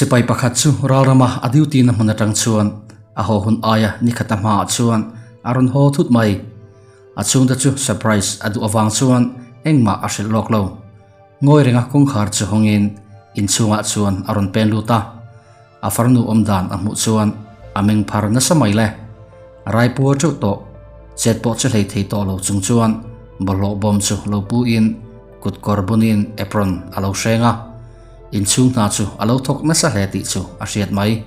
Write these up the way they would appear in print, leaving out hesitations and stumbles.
Sipai pakhat chu ralrama a duty na hmun atang chuan a haw hun aia nikhata hmaah chuan a rawn haw thut mai. A chhungte chu surprise a duh avang chuan engmah a hrilh lawk lo. Ngawi renga kawngkhar chu hawngin inchhungah chuan a rawn pen lut a. A farnu awm dan a hmuh chuan a meng phar nasa mai le. Raipuar teuh tawh, chet pawh che hlei thei tawh lo chung chuan bawlhhlawh bawm chu lo pu in kut kawr bunin apron a lo hreng a. Inchhung hna chu a lo thawk nasa hle tih chu a hriat mai.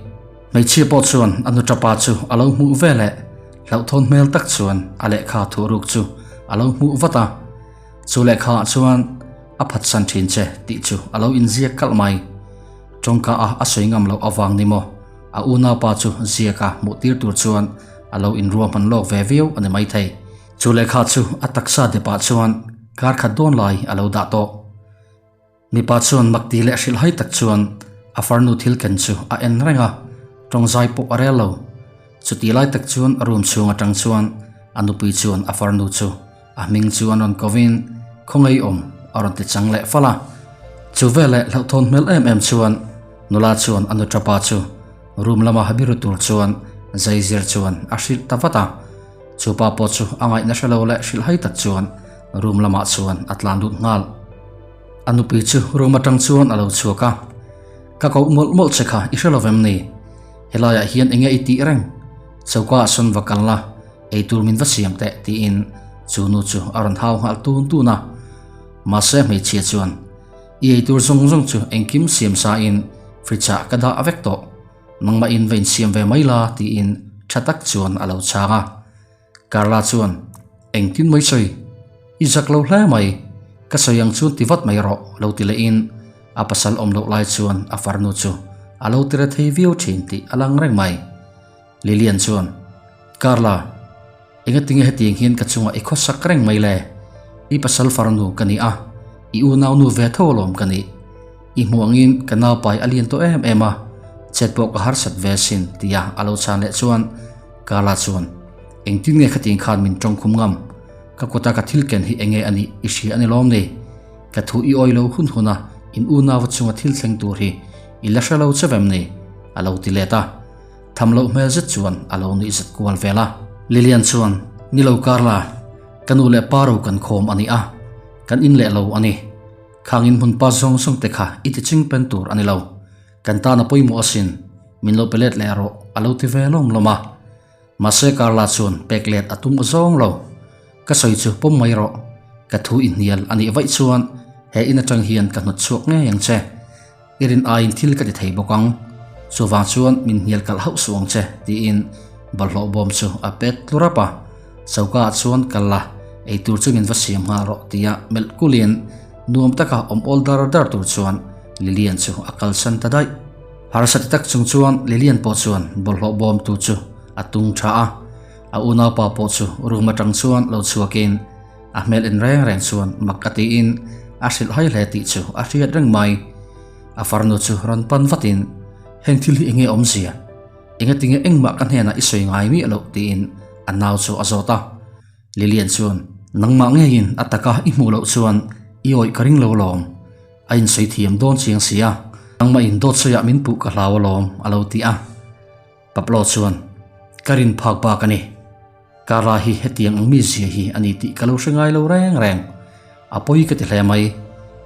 Hmeichhia pawh chuan a nu tapa chu a lo hmuh veleh hlauhthawn hmel tak chuan a lehkha thuhruk chu a lo hmuh vat a. Chu lehkha ah chuan a phatsan thin che tih chu a lo inziak kalh mai. Tawngka a a sawi ngam loh avang ni maw? A unaupa chu ziaka hmuh tir tur chuan a lo inruahman lawk ve viau a ni maithei. Chu lehkha chu a taksa depah chuan kar khat dawn lai a lo dah tawh. Mipa chuan makti leh hrilhhai tak chuan a farnu thil ken chu a en reng a, tawngzai pawh a rel lo. Chuti lai tak chuan room chhung atang chuan a nupui chuan a farnu chu a hming chu an rawn kovin khawngaih awm a rawn ti chang leh fal a. Chu veleh hlauhthawn hmel em em chuan nula chuan a nuṭapa chu room lama biru tur chuan zaizir chuan a hrilh ta vat a. Chu pa pawh chu a ngaihna hre lo leh hrilhhai tak chuan room lamah chuan a tlan lut nghal. A nupui chu room atang chuan a lo chhuak a, Ka koh mawlh mawlh che kha i hre lo vem ni? Helaiah hian enge i tih reng? Choka ah sawn va kal la, eitur min va siam teh tiin chu nu chu a rawn hau nghal tun tun a. Mahse hmeichhia chuan, I eitur zawng zawng chu engkim siam sa in fridge ah ka dah vek tawh, nangmah in va insiam ve mai la tiin tha tak chuan a lo chhang a. Carla chuan, Engtin mai sawi? I zak lo hle mai, ka sawi ang chuan ti vat mai rawh lo ti lehin a pasal awm loh lai chuan a farnu chu a lo ti re thei viau thin tih a lang reng mai. Lilian chuan, Carla, engatinge hetiang hian ka chungah i khawsak reng mai le? I pasal farnu ka ni a, i unaunu ve tho alawm ka nih. I hmuh angin ka naupai a lian tawh em em a, chet pawh ka harsat ve asin tia a lo chhan leh chuan Carla chuan, Engtin nge khatiang khan min tawngkhum ngam? Ka kuta ka thil ken hi enge a nih i hria a ni lawm ni? Ka thu i awi lo hun hun a, in unauva chunga thil thleng tur hi i la hre lo che vem ni? A lo ti let a. Tham loh hmel zet chuan a lo nuih zet kual vel a. Lilian chuan, Ni lo Carla, ka nu leh pa ro kan khawm a ni a, kan in leh lo a ni. Khang in hmun pa zawng zawng te kha i ti ching pen tur a ni lo. Kan tan a pawimawh asin, min lo pe let leh rawh a lo ti ve lawm lawm a. Mahse Carla chuan pek let a tum zawng lo. Ka sawi chu pawm mai rawh, ka thu i hnial a nih vaih chuan he in atang hian ka hnawt chhuak ngei ang che. I rin aiin thil ka ti thei bawk ang, chuvang chuan min hnial kalh hauh suh ang che tiin bawlhhlawh bawm chu a pet tlu rap a. Choka ah chuan kal la, eitur chu min va siam nghal rawh tia melh kulin nuam taka awm awl dar dar tur chuan Lilian chu a kalsan ta daih. Harsa ti tak chung chuan Lilian pawh chuan bawlhhlawh bawmtu chu a tung tha a, a unaupa pawh chu room atang chuan lo chhuakin a hmel en reng reng chuan mak a tiin a hrilh hai hle tih chu a hriat reng mai. A farnu chu rawn pan vatin, Heng thil hi enge awmzia? Engatinge engmah ka hnenah i sawi ngai miah loh? tiin a nau chu a zawt a. Lilian chuan, Nangmah ngeiin a taka i hmuh loh chuan i awih ka ring lo lawm. A insawi thiam dawn chiang si a, nangmah in dawt sawiah min puh ka hlau alawm, a lo ti a. Pablo chuan, Ka rin phak bak a ni. Carla hi hetiang ang mi zia hi a ni tih ka lo hre ngai lo reng reng. A pawi ka ti hle mai,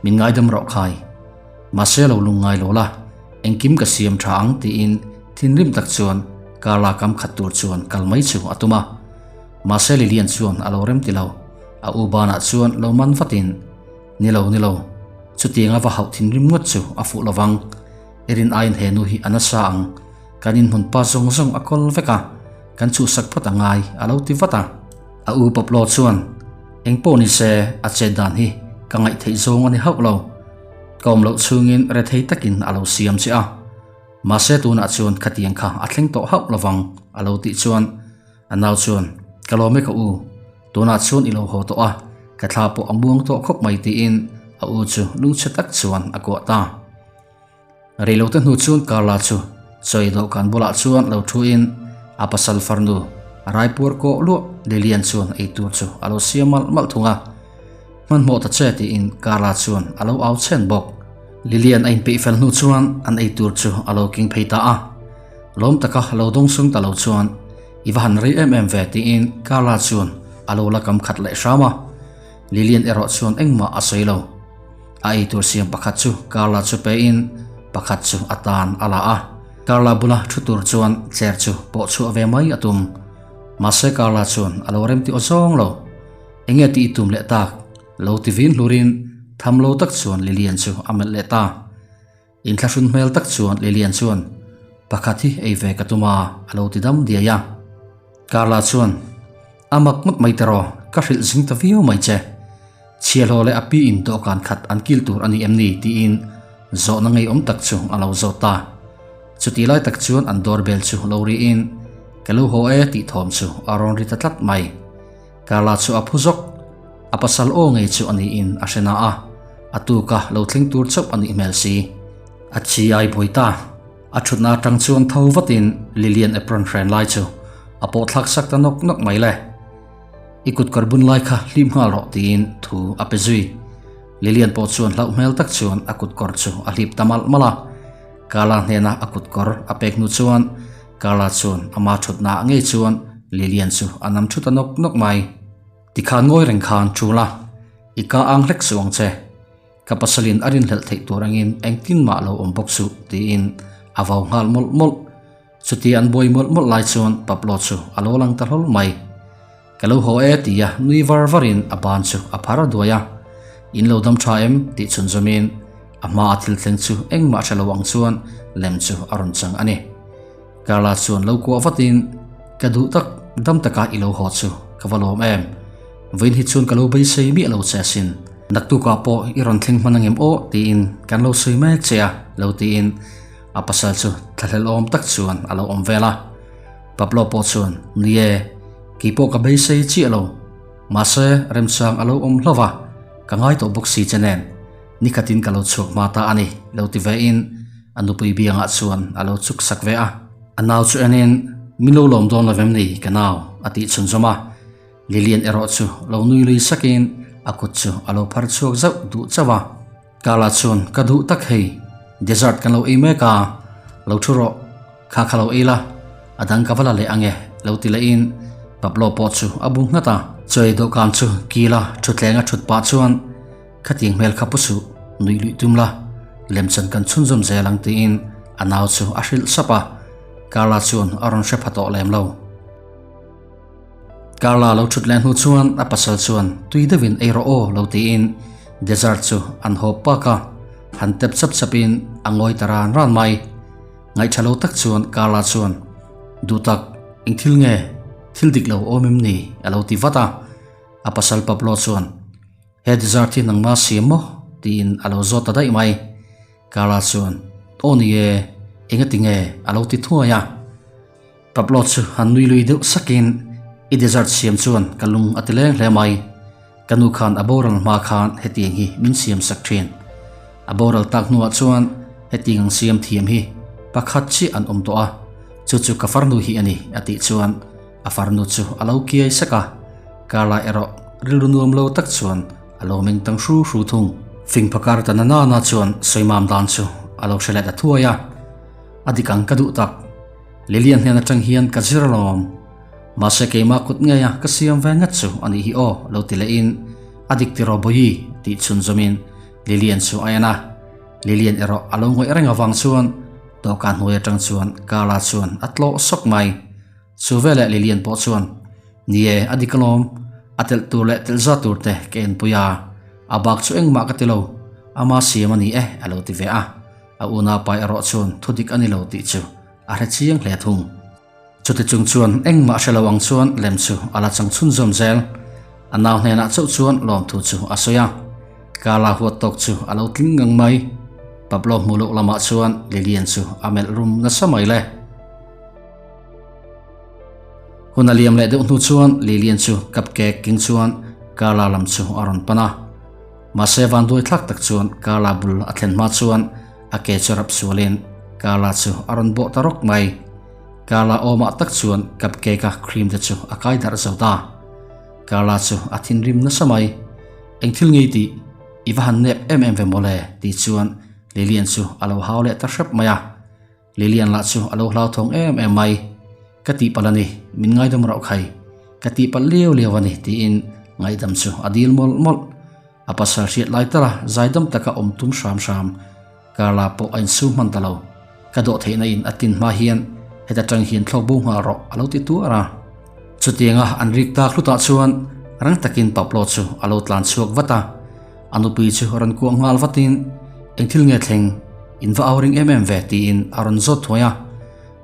min ngaidam rawh khai. Mahse lo lung ngai lo la, engkim ka siam tha ang tiin thinrim tak chuan Carla kam khat tur chuan kal mai chu a tum a. Mahse Lilian chuan a lo rem ti lo, a u banah chuan lo man vatin, Ni lo, ni lo, chutianga va hauh thinrim ngawt chu a fuh lovang. I rin aiin he nu hi a nasa ang, kan inhmun pa zawng zawng a kawl vek a, kan chhuhsak phawt a ngai, a lo ti vat a. A u Pablo chuan, Engpawh ni se, a chet dan hi ka ngaihtheih zawng a ni hauh lo. Ka awm loh chhungin rethei takin a lo siam che a. Mahse tunah chuan khatiang kha a thleng tawh hauh lovang, a lo tih chuan A nau chuan, Ka lawm e ka u, tunah chuan i lo haw tawh a, ka thla pawh a muang tawh khawp mai tiin a u chu lungchhe tak chuan a kuah ta. Reilote hnu chuan Carla chu chawi dawhkan bulah chuan lo thuin a pasal farnu a raipuar kawh luah Lilian chuan eitur chu a lo siam malh malh thung a. Hmanhmawh ta che tiin Carla chuan a lo au chhen bawk. Lilian a inpeih fel hnu chuan an ei tur chu a lo keng phei ta a. Lawm taka lo dawng sung ta lo chuan i va han rei em em ve tiin Carla chuan a lo la kam khat leh hram a. Lilian erawh chuan engmah a sawi lo. A ei tur siam pakhat chu Carla chu pein pakhat chu a tan a la a. Carla bula thu tur chuan chair chu pawh chhuah ve mai a tum. Mahse Carla chuan a lo remti aw zawng lo. Enge tih i tum leh tak? Lo ti vin hlurin tham lo tak chuan Lilian chu a melh leh ta. Inthlahrun hmel tak chuan Lilian chuan, Pakhat hi ei ve ka tum a, a lo ti dam diai a. Carla chuan, A mak ngawt mai teraw, ka hrilh zing ta viau mai che. Chhiahhlawh leh a pi in dawhkan khat an kil tur a ni em ni? tiin zawhna ngeiawm tak chu a lo zawt ta. Chutih lai tak chuan an doorbell chu lo riin, Ka lo haw e tih thawm chu a rawn ri ta tlat mai. Carla chu a phu zawk. A pasal aw ngei chu a niin a hre na a, a tuka lo thleng tur chauh a nih hmel si. A chi ai buai ta. A thutna atang chuan tho vatin Lilian apron hren lai chu a pawh thlak sak ta nawk nawk mai le. I kut kawr bun lai kha hlim nghal rawh tiin thu a pe zui. Lilian pawh chuan hlauh hmel tak chuan a kut kawr chu a hlip ta malh malh a. Carla hnena a kut kawr a pek hnu chuan Carla chuan ama thutna ah ngei chuan Lilian chu a nam thut a nawk nawk mai. Tikhan ngawi reng khan tul a, i ka ang hlek suh ang che. Ka pasalin a rinhlelh theih tur angin engtin mah lo awm bawk suh tiin a vau nghal mawlh mawlh. Chutia an buai mawlh mawlh lai chuan Pablo chu a lo lang ta hlawl mai. Ka lo haw e tia nui var varin a ban chu a phar duai a. In lo dam tha em tih chhun zawmin a hma a thil thleng chu engmah hre lo ang chuan lem chu a rawn chang a ni. Carla chuan lo kuah vatin ka duh tak dam taka i lo haw chu ka va lawm em. Vawiin hi chuan ka lo beisei miah lo che asin. Naktukah pawh i rawn thleng hman angem aw tiin kan lo sawi mek che a lo tiin a pasal chu thlahlelawm tak chuan a lo awm vel a. Pablo pawh chuan, Ni e, kei pawh ka beisei chiah lo. Mahse, remchang a lo awm hlauh a, ka ngai tawh bawk si che nen. Nikhatin ka lo chhuak hma ta a ni, lo ti vein a nupui biangah chuan a lo chuk sak ve a. A nau chu enin, Min lo lawm dawn lo vem ni, ka nau, a tih chhunzawm a. Lilian erawh chu lo nui lui sakin a kut chu a lo phar chhuak zauh duh chauh a. Carla chuan, Ka duh tak hei, dessert kan lo ei mek a, lo thu rawh, kha kha lo ei la, a dang ka va la leh ang e, lo ti lehin Pablo pawh chu a bu nghat a. Chawi dawhkan chu kila thutleng a thut pah chuan, Khatiang hmel kha pu suh, nuih luih tum la, lemchan kan chhunzawm zel ang tiin a nau chu a hrilh sap a, Carla chuan a rawn hre pha tawh lem lo. Carla lo thut leh hnu chuan a pasal chuan tui deuhin ei rawh aw lo tiin dessert chu an hawp pak a, han tep chap chapin a ngawi ta ran ran mai. Ngaihṭha lo tak chuan Carla chuan, Duh tak, eng thil nge? Thil dik lo awm em ni? a lo ti vat a. A pasal Pablo chuan, He dessert hi nangma siam maw? tiin a lo zawt ta daih mai. Carla chuan, Aw ni e, engati nge? a lo ti thuai a. Pablo chu han nui lui deuh sakin, I dessert siam chuan ka lung a ti leng hle mai. Ka nu khan a boral hma khan hetiang hi min siam sak thin. A boral tak hnuah chuan hetiang ang siam thiam hi pakhat chiah an awm tawh a, chu chu ka farnu hi a ni, a tih chuan a farnu chu a lo kiai sak a. Carla erawh rilru nuam lo tak chuan a lo meng tang hru hru thung. Fing phakar ta na na na chuan sawimam dan chu a lo hre leh ta thuai a, A dik ang ka duh tak. Lilian hnen atang hian ka zir alawm. Mahse keimah kut ngei a ka siam ve ngat chu a nih hi aw lo ti leh in a dik tiraw Bawihi tih chhunzawm in Lilian chu a en a. Lilian erawh a lo ngawih reng avang chuan dawhkan hnuai atang chuan Carla chuan a tlawh sawk mai. Chu veleh Lilian pawh chuan Ni e, a dik alawm. A telh tur leh telh zat tur te ka enpui a, a bak chu engmah ka ti lo. Ama siam a ni e a lo ti ve a. A unaupa erawh chuan thu dik a ni lo tih chu a hre chiang hle thung. Chuti chung chuan engmah hre lo ang chuan lem chu a la chang chhunzawm zel. A nau hnenah chauh chuan lawmthu chu a sawi a. Carla huat tawk chu a lo tling ngang mai. Pablo hmu loh lamah chuan Lilian chu a melh rum nasa mai le. Hun a liam leh deuh hnu chuan Lilian chu cupcake keng chuan Carla lam chu a rawn pan a. Mahse vanduai thlak tak chuan Carla bul a thlen hma chuan a ke chu rap sualin Carla chu a rawn bawh ta rawk mai. Carla awmah tak chuan cupcake a cream te chu a kai darh zo ta. Carla chu a thinrim nasa mai. Eng thil ngei tih i va han nep em em ve mawle tih chuan. Lilian chu a lo hau leh ta hrep mai a. Lilian lah chu a lo hlauthawng em em mai. Ka tihpalh a ni, min ngaidam rauh khai. Ka tihpalh liau liau a ni tiin ngaihdam chu a dil mawlh mawlh. A pasal hriat lai tala zaidam taka awm tum hram hram Carla pawh a insum hman ta lo. Ka dawh theihna in a tin hma hian heta tang hian thlawk bo nghal rawh a lo ti tuar a. Chutianga an rik tak hlutah chuan rang takin Pablo chu a lo tlan chhuak vat a. A nupui chu rawn kuah nghal vatin eng thil nge thleng in va au ring em em ve tiin a rawn zawt thuai a.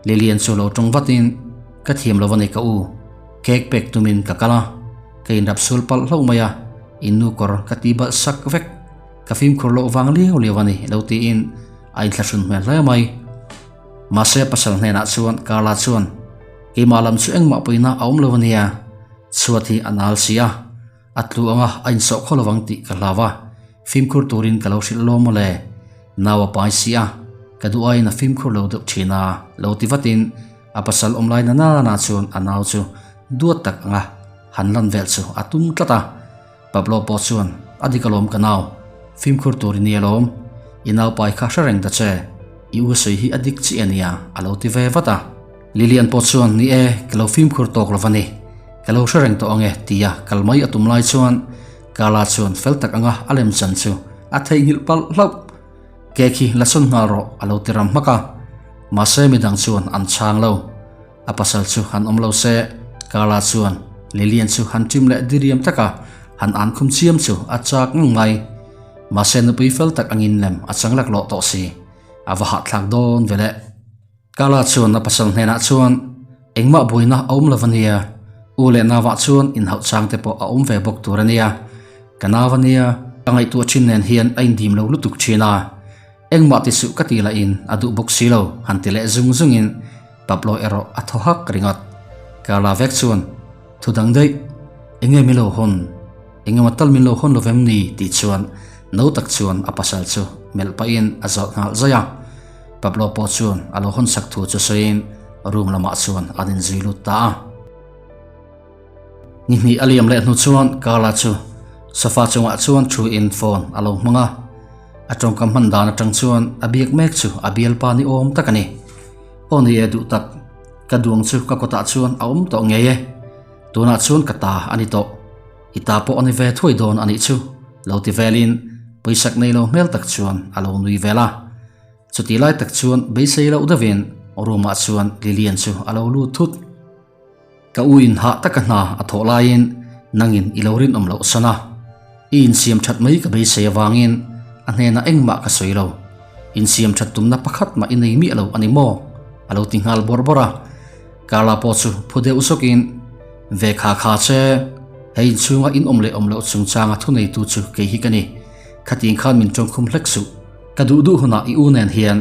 Lilian chu lo tawng vatin ka thiam lo a ni ka u, cake pek tumin ka kal a, ka inrap sul palh hlauh mai a, in nu kawr ka ti balh sak vek. Ka fimkhur loh vang liau liau a ni lo tiin a inthlahrun hmel hle mai. Mahse pasal hnenah chuan Carla chuan keimah lam chu engmah puina a awm lo a nia, chhuat hi a nal si a, a tlu anga a insawh khaw lovang tih ka hlau a, fimkhur turin ka lo hrilh lawm mawle, nau a pai si a, ka duh aiin a fimkhur lo deuh thin a lo ti vatin a pasal awm lai na nana chuan a nau chu duat tak anga han lan vel chu a tum tlat a. Pablo pawh chuan, A dik alawm ka nau, fimkhur tur i ni alawm, i naupai kha hre reng ta che, i u sawi hi a dik chiah a nia, a lo ti ve vat a. Lilian pawh chuan, Ni e, ka lo fimkhur tawk lo va ni, ka lo hre reng tawh ang e, tia kal mai a tum lai chuan Carla chuan fel tak anga a lem chan chu a theihnghilh palh hlauh. Cake hi la sawn nghal rawh, a lo ti ram hmak a. Mahse midang chuan an chhang lo. A pasal chu han awm lo se, Carla chuan Lilian chu han ṭim leh diriam taka han an khum chiam chu a chak ngang mai. Mahse nupui fel tak angin lem a chang laklawh tawh si, a va hahthlak dawn ve le. Carla chuan a pasal hnenah chuan, Engmah buaina a awm lo a nia, u leh nauvah chuan inhauh chang te pawh a awm ve bawk tur a nia. Ka nau a nia, ka ngaihtuah ṭhin nen hian a indim lo lutuk ṭhin a. Engmah ti suh ka ti lahin a duh bawk si lo, han ti leh zung zungin Pablo erawh a thaw hak ringawt. Carla vek chuan, Thu dang daih, enge min lo hawn? Engemaw tal min lo hawn lo vem ni? tih chuan no tak chuan a pasal chu melh pahin a zawt nghal zaih a. Pablo pawh chuan a lo hawn sak thu chu sawiin room lamah chuan an inzui lut ta a. Ni hnih a liam leh hnu chuan Carla chu sofa chungah chuan thu in phone a lo hmang a. A tawngkam hman dan atang chuan a biak mek chu a bialpa ni awm tak a ni. Aw ni e duh tak, ka duang chu ka kawtah chuan a awm tawh ngei e. Tunah chuan ka ta a ni tawh. I ta pawh a ni ve thuai dawn a nih chu, lo ti velin pawisak nei lo hmel tak chuan a lo nui vel a. Chuti lai tak chuan beisei loh deuhin room ah chuan Lilian chu a lo lut thut. Ka u in hah taka hna a thawh laiin nangin i lo rinawm loh san a, i insiam that mai ka beisei avangin a hnenah engmah ka sawi lo. Insiam that tumna pakhat mah i nei miah lo a ni maw? a lo ti nghal bawrh bawrh a. Carla pawh chu phu deuh zawkin, Ve kha kha che, hei inchhunga in awm leh awm loh chungchanga thuneitu chu kei hi ka ni. Khatin khan min tawngkhum hlek suh. Ka duh duh hunah i u nen hian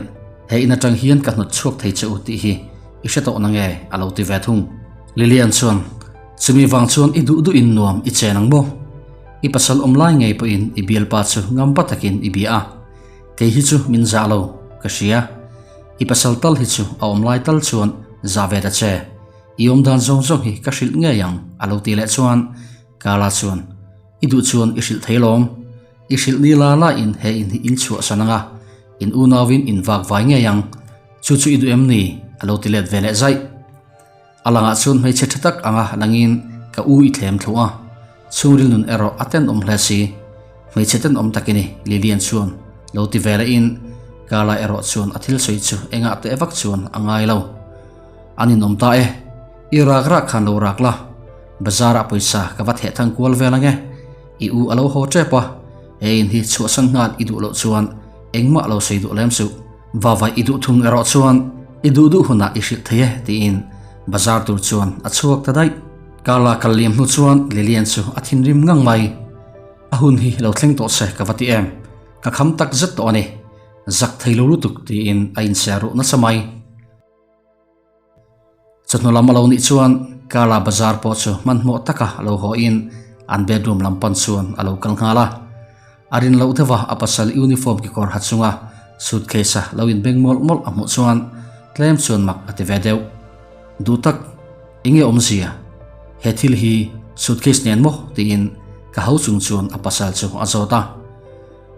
he in atang hian ka hnawt chhuak thei che u tih hi i hre tawh nange a lo ti ve thung. Lilian chuan, Chumi vang chuan i duh duh in nuam i chen ang maw? I pasal awm lai ngei pawhin i bialpa chu ngam va takin i bia a. Kei hi chu min zah lo, ka hria. I pasal tal hi chu a awm lai tal chuan zah ve ta che. I awm dan zawng zawng hi ka hrilh ngei ang a lo ti leh chuan Carla chuan, I duh chuan i hrilh thei lawm. I hrilh ni la la in he in hi in chhuah san anga, in unauin in vak vai ngei ang. Chu chu i duh em ni? A lo ti let ve leh zaih. A langah chuan hmeichhe tha tak anga langin ka u i thlem thluh a, chhungril nun erawh a tenawm hle si. Hmeichhe tenawm tak i ni, Lilian chuan lo ti ve leh in Carla erawh chuan a thil sawi chu engah teh vak chuan a ngai lo. An inawm ta e, i rak rak khan lo rak la, bazar ah pawisa ka va theh thang kual vel ange, i u a lo haw tep a, he in hi chhuahsan nghal i duh loh chuan engmah lo sawi duh lem suh, vavai i duh thung erawh chuan i duh duh hunah i hrilh thei e tiin bazar tur chuan a chhuak ta daih. Carla kal liam hnu chuan Lilian chu a thinrim ngang mai, a hun hi lo thleng tawh se ka va ti em, ka kham tak zet tawh a ni, zak thei lo lutuk tiin a insiah ruh nasa mai. Chawhnu lam a lo nih chuan Carla bazar pawh chu hmanhmawh taka lo haw in an bedroom lam pan chuan a lo kal nghal a. A rin loh deuh a a pasal uniform kekawr ha chunga suitcase a lo inbeng mawlh mawlh a hmuh chuan tlem chuan mak a ti ve deuh. Duh tak, enge awmzia? He thil hi suitcase nen maw? tiin ka ho chung chuan a pasal chu a zawt a.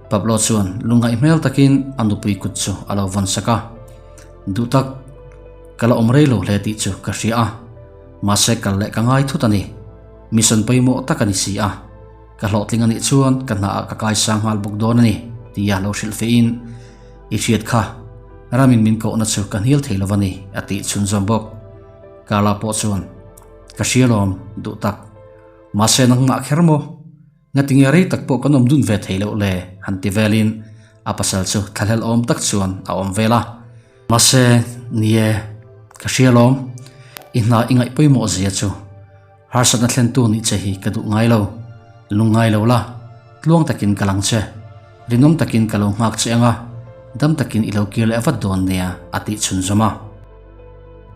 Pablo chuan lungngaih hmel takin a nupui kut chu a lo vawn sak a. Duh tak, ka la awm rei lo hle tih chu ka hria a, mahse kal leh ka ngai thut a ni. Mission pawimawh tak a ni si a, ka hlawhtling a nih chuan ka hnaah ka kaisang nghal bawk dawn a ni, tia lo hrilh fehin, I hriat kha, ramin min kohna chu ka hnial thei lo a ni, a tih chhunzawm bawk. Carla pawh chuan, Ka hria lawm, duh tak. Mahse nangmah kher maw? Ngatinge rei tak pawh kan awm dun ve thei loh le? han ti velin a pasal chu thlahlel awm tak chuan a awm vel a. Mahse, ni e, ka hria lawm. I hna i ngaih pawimawh zia chu harsatna thlentu nih che hi ka duh ngai lo. Lung ngai lo la, tluang takin ka lang che. Rinawm takin ka lo nghak che ang a, dam takin i lo kir leh vat dawn nia, a tih chhunzawm a.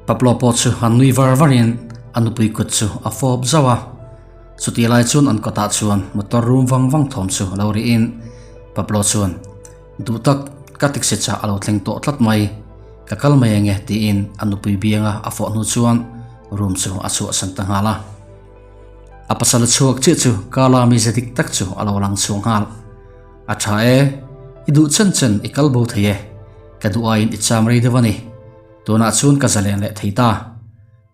Pablo pawh chu han nui var varin a nupui kut chu a fawp zauh a. Chutih lai chuan an kawtah chuan motor rum vang vang thawm chu a lo rihin Pablo chuan, Duh tak, ka taxi chah a lo thleng tawh tlat mai, ka kal mai ange tiin a nupui bianga a fawh hnu chuan room chu a chhuahsan ta nghal a. A pasal a chhuak chiah chu Carla mize dik tak chu a lo lang chhuak nghal. A tha e, i duh chen chen i kal bo thei e, ka duh aiin i cham rei deuh a ni, tunah chuan ka zalen leh thei ta.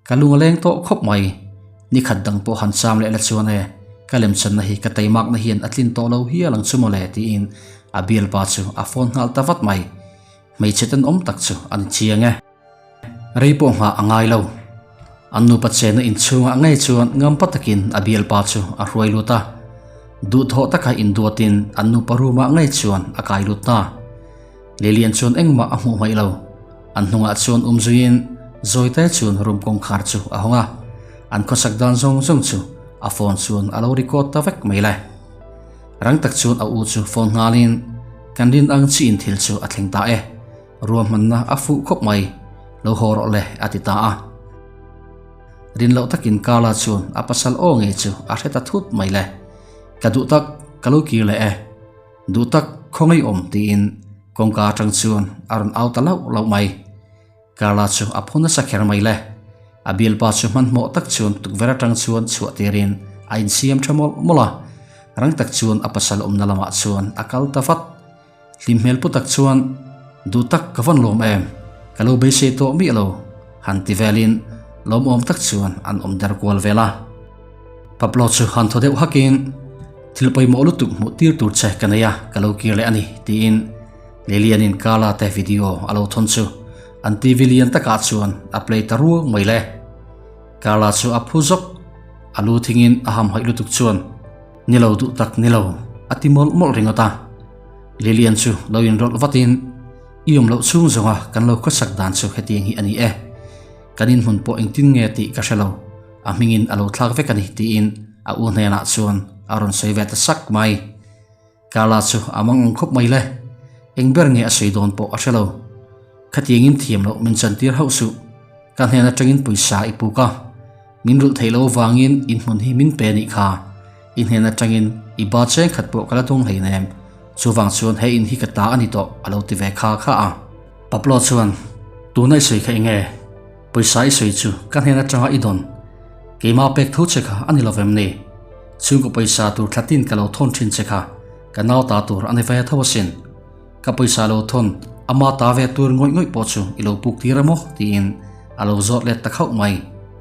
Ka lung a leng tawh khawp mai. Ni khat dang pawh han cham leh la chuan e, ka lemchanna hi ka teimakna hian a tlin tawh lo hial ang chu mawle tiin a bialpa chu a phone nghal ta vat mai. Hmeichhe tenawm tak chu a ni chiang e. Rei pawh nghah a ngai lo. An nupa chenna inchhungah ngei chuan ngampa takin a bialpa chu a hruai lut a. Duhthawh taka induatin an nupa room ah ngei chuan a kai lut ta. Lilian chuan engmah a hmuh hmaih lo. An hnungah chuan um zuiin Zawite chuan room kawngkhar chu a hawng a, an khawsak dan zawng zawng chu a phone chuan a lo record ta vek mai le. Rang tak chuan a u chu phone nghalin kan rin ang chiin thil chu a thleng ta e, ruahmanna a fuh khawp mai, lo haw rawh le a ti ta a. Rin loh takin Carla chuan a pasal aw ngei chu a hre ta thut mai le. Ka duh tak, ka lo kir leh e. Duh tak khawngaih awm tiin kawngka atang chuan a rawn au ta lauh lauh mai. Carla chu a phu nasa kher mai le. A bialpa chu hmanhmawh tak chuan tukverh atang chuan chhuah tirin a insiam tha mawlh mawlh a. Rang tak chuan a pasal awmna lamah chuan a kal ta vat. Hlim hmel pu tak chuan, Duh tak ka vawn lawm em? Ka lo beisei tawh miah lo, han ti velin lawmawm tak chuan an awm der kual vel a. Pablo chu han thaw deuh hakin, Thil pawimawh lutuk hmuh tir tur che ka nei a, ka lo kir leh a ni, tiin Lilian-in Carla te video a lo thawn chu an TV lian takah chuan a play ta ruang mai le. Carla chu a phu zawk, a lu thingin a hamhaih lutuk chuan, Ni lo duh tak ni lo, a ti mawlh mawlh ringawt a. Lilian chu lo inrawlh vatin, I awm loh chhung zawnga kan lo khawsak dan chu hetiang hi a ni e. Kan inhmun pawh engtin nge tih ka hre lo. A hmingin a lo thlak vek a ni tiin a u hnenah chuan a rawn sawi ve ta sak mai. Carla chu a mang ang khawp mai le. Eng ber nge a sawi dawn pawh a hre lo. Khatiangin thiam loh min chantir hauh suh. Ka hnen atangin pawisa i puk a. Min rulh theih loh avangin inhmun hi min pe nih kha. I hnen atangin i ba cheng khat pawh ka la tung hleinem. Chuvang chuan he in hi ka ta a ni tawh a lo ti ve kha kha a. Pablo chuan, Tuna i sawi kha enge? Pawisa i sawi chu ka hnen atanga i dawn. Keimah pek tho che kha a ni lovem ni? Chhungkaw pawisa tur thlatin ka lo thawn thin che kha ka nau ta tur a ni ve tho asin. Ka pawisa lo thawn ama ta ve tur ngawih ngawih pawh chu i lo puk tir emaw tiin a lo zawt let ta khauh mai.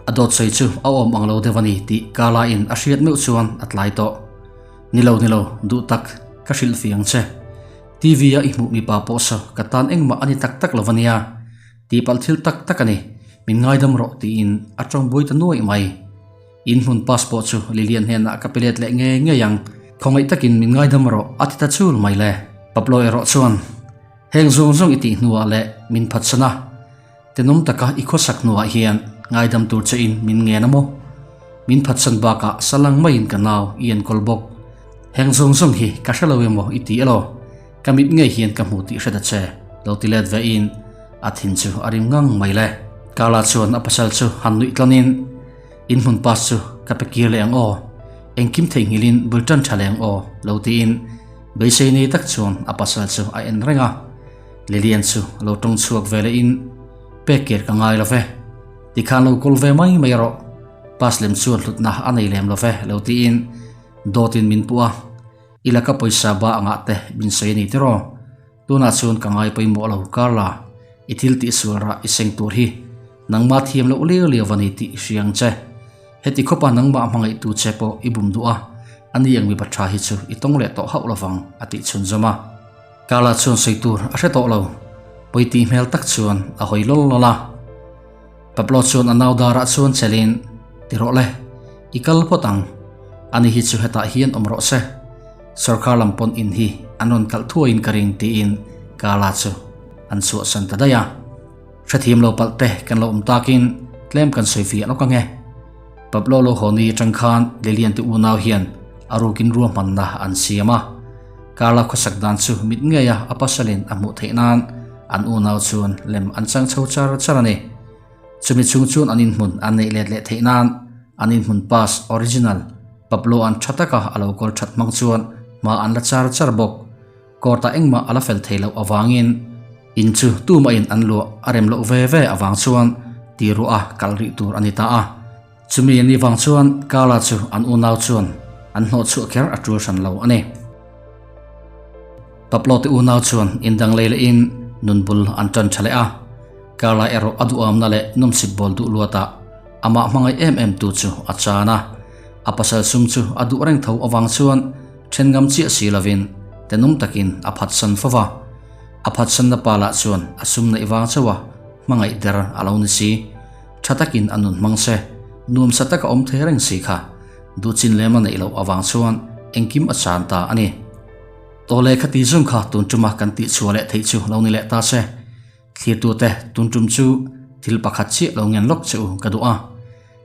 A dawt sawi chu a awm ang lo deuh a ni tih Carla in a hriat meuh chuan a tlai tawh. Ni lo ni lo, duh tak, ka hrilh fi ang che. TV a i hmuh mipa pawh saw ka tan engmah a ni tak tak lo a nia. Tihpalh thil tak tak a ni, min ngaidam rawh tiin a tawng buai ta nuaih mai. In hmun passport chu Lilian hnenah ka pe let leh ngei ngei ang, khawngaih takin min ngaidam rawh a ti ta chul mai le. Pablo erawh chuan, Heng zawng zawng i tih hnuah leh min phatsan a, tenawm taka i khawsak hnuah hian ngaidam tur che in min ngen a maw? Min phatsan bakah salang maiin ka nau i enkawl bawk. Heng zawng zawng hi ka hre lo emaw i ti elaw? Ka mit ngei hian ka hmu tih hre ta che, lo ti let ve in a thin chu a rim ngang mai le. Carla chuan a pasal chu han nuih tlawn in, In hmun pass chu ka pe kir leh ang aw, engkim theihnghilh in bul tan tha leh ang aw, lo ti in beisei nei tak chuan a pasal chu a en reng a. Lilian chu lo tawng chhuak ve leh in, Pek kir ka ngai lo ve, tikhan lo kawl ve mai mai rawh, pass lem chuan hlutna a nei lem lo ve, lo ti in dawt in min puh a. I laka pawisa ba angah te min sawi a ni tiraw? Tunah chuan ka ngai pawimawh lo Carla, i thil tihsual rah i seng tur hi nangmah thiam loh liau liau a ni tih i hria ang che. Heti khawpa nangmah hmangaihtu che pawh i bum duh a, ani ang mipa tha hi chu i tawng leh tawh hauh lovang a tih chhunzawm a. Carla chuan sawi tur a hre tawh lo, pawi tih hmel tak chuan a hawi lawl lawl a. Pablo chuan a nau darah chuan chelin, Ti rawh le, i kal phawt ang. Ani hi chu hetah hian awm rawh se. Sorkar lam pawn in hi an rawn kalh thuaiin ka ring tiin Carla chu an chhuahsan ta daih a. Hrethiam lo palh te kan lo awm takin tlem kan sawi fiah lawk ange. Pablo lo haw ni atang khan Lilian te unau hian a rukin ruahmanna an siam a. Carla khawsak dan chu mit ngeia a pasalin a hmuh theih nan an unau chuan lem an chang chho char char a ni. Chumi chhung chuan an inhmun an neih let leh theih nan an inhmun pass original Pablo an tha taka a lo kawl that hmang chuan hma an la char char bawk. Court ah engmah a la fel thei loh avangin in chu tumahin an luah a rem loh ve ve avang chuan ti ruah a kal rih tur a ni ta a. Chumi a nih vang chuan Carla chu an unau chuan an hnawh chhuah kher a tul hran lo a ni. Pablo te unau chuan indang lei lehin nun bul an tan tha leh a. Carla erawh a duhamna leh nawmsip bawl duh luatah amah hmangaih em em tu chu a chan a. A pasal sum chu a duh reng tho avang chuan then ngam chiah si lovin tenawm takin a phatsan fo va. A phatsanna pa lah chuan a sum neih vang chauha hmangaih der a lo ni si. Tha takin a nun hmang se, nuamsa taka awm thei reng si kha duhchin lem a neih loh avang chuan engkim a chan ta a ni. Tawle kha ti zung kha tun tuma kan tih chhuah leh theih chu lo ni leh ta se. Thlirtute tun tum chu thil pakhat chiah lo ngen lawk che u ka duh a.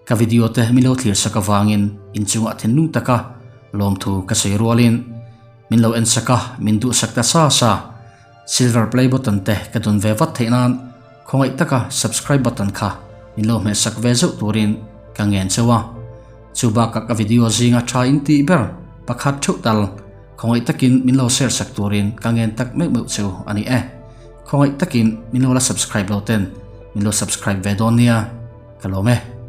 Ka video te min lo thlir sak avangin inchungah thinlung taka lawmthu ka sawi rualin min lo en sak a, min duhsak ta sa sa. Silver play button te ka dun ve vat theih nan khawngaih taka subscribe button kha min lo hmeh sak ve zeuh turin ka ngen cheu a. Chu bakah ka video zinga tha in tih ber pakhat theuh tal khawngaih takin min lo share sak turin ka ngen tak meuh meuh cheu a ni e. Khawngaih takin min lo la subscribe lo ten min lo subscribe ve dawn nia. Ka lawm e.